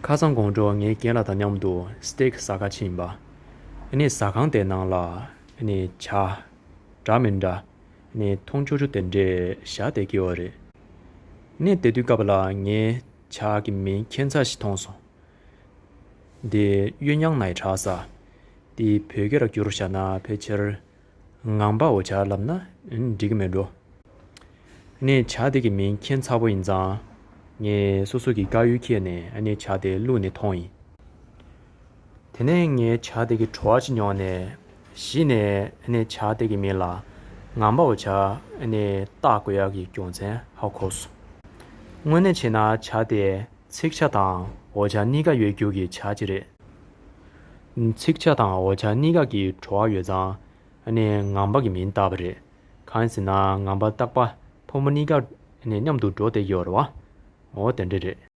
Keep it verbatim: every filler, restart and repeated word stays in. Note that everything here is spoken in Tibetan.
ཁ་སང་དགོང་དྲོ་ངའི་རྒན་ལགས་དང་མཉམ་དུ་སི་ཊེག་ཟ་ག་ཕྱིན་པ། ཨ་ནི་ཟ་ཁང་དེའི་ནང་ལ་ཨ་ནི་ཇ་འདྲ་མི་འདྲ་ཨ་ནི་མཐོང་ཆོག་ཆོག་དེ་འདྲས་བཞག་བསྡད་ཀྱི་ཡོད་རེད། ཨ་ནི་དེ་དུས་སྐབས་ལ་ངས་ཇ་གི་མིང་ཁྱད་མཚར་ཞིག་མཐོང་སོང་། འདི་གཡོན་དབྱང་ནའི་ཁྲག་ཟ། འདི་བོད་སྐད་ལ་བསྒྱུར་བཞག་ན་ཕལ་ཆེར་ངང་པའོ་ཇ་ལབ་ན་འགྲིག་གི་མེད་འགྲོ། ཨ་ནི་ཇ་དེ་གི་མིང་ཁྱད་མཚར་པོ་ཡིན་ཙང་། ངས་སོ་སོ་གི་དཀར་ཡོལ་ཁྱེར་ནས་ཨ་ནི་ཇ་དེ་བླུགས་ནས་འཐུང་ཡིན། དེ་ནས་ངས་ཇ་དེ་གི་བྲོ་བ་ཅིག་མྱོང་ནས་གཞི་ནས་ཨ་ནི་ཇ་དེ་གི་མིང་ལ་ངང་པའོ་ཇ་ཨ་ནི་བཏགས་དགོས་ཡག་གི་རྒྱུ་མཚན་ཧ་གོ་སོང་། དངོས་གནས་བྱས་ན་ཇ་དེ་ཚིག་ཇ་དང་འོ་ཇ་གཉིས་ཀ་ཡོད་རྒྱུ་གི་ཇ་ཅིག་རེད། ཚིག་ཇ་དང་འོ་ཇ་གཉིས་ཀ་གི་བྲོ་བ་ཡོད་ཙང་ཨ་ནི་ངང་པ་གི་མིང་བཏགས་པ་རེད། གང་ཡིན་ཟེར་ན་ངང་པ་རྟག་པ་ཕོ་མོ་གཉིས་ཀ་ཨ་ནི་མཉམ་དུ་འགྲོ་བསྡད་ཀྱི་ཡོད་རེད་བ། འོ་དེ་འདྲ་རེད།